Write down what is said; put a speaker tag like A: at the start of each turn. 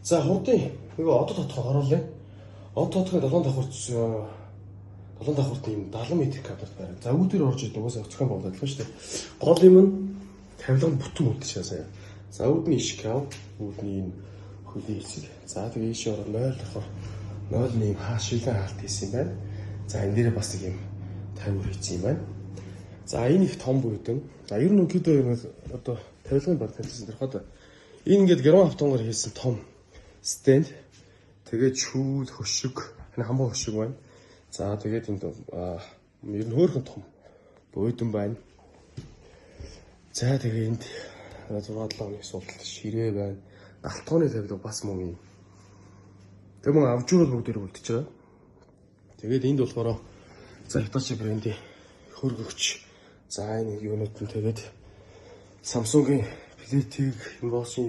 A: За, хурдын нөгөө одоо дотгоо оруулъя. Одоо дотгоо 7 давхар, 7 давхарт ийм 70 м квадрат байр. За, үүдээр орж ирдэг угаасаа зохион байгуулалт адилхан шүү дээ. Гол юм нь тавилга нь бүтэн үлдчихээ сая. За, үүдний шкаф, үүдний энэ хөлийн хэсэг. За, тэгээ ийшээ ороод 0 давхар 0 нэм хаа шилэн хаалт хийсэн юм байна. За, энэ дээрээ бас нэг юм тавиур хийсэн юм байна. За, энэ их том буйдан. За, ер нь өнөөдөр юм одоо тавилгын баг тавьсан тэрход энэ ингээд герман автомгаар хийсэн том стенд. Тэгээд чүүл, хөшиг, энэ хамбаа хөшиг байна. За, тэгээд энд ер нь хөөрхөн том буйдан байна. За, тэгээ энд 6 7 оны суултал ширээ байна. Галтгооны тавилга бас мөн юм. Тэг мөн авжуурал бүгдээр үлдчихэж байгаа. Тэгээд энд болохоор за Hitachi брендийн хөргөгч. За, энэ юунууд нь тэгээд Samsung-ийн плитийг, Bosch-ийн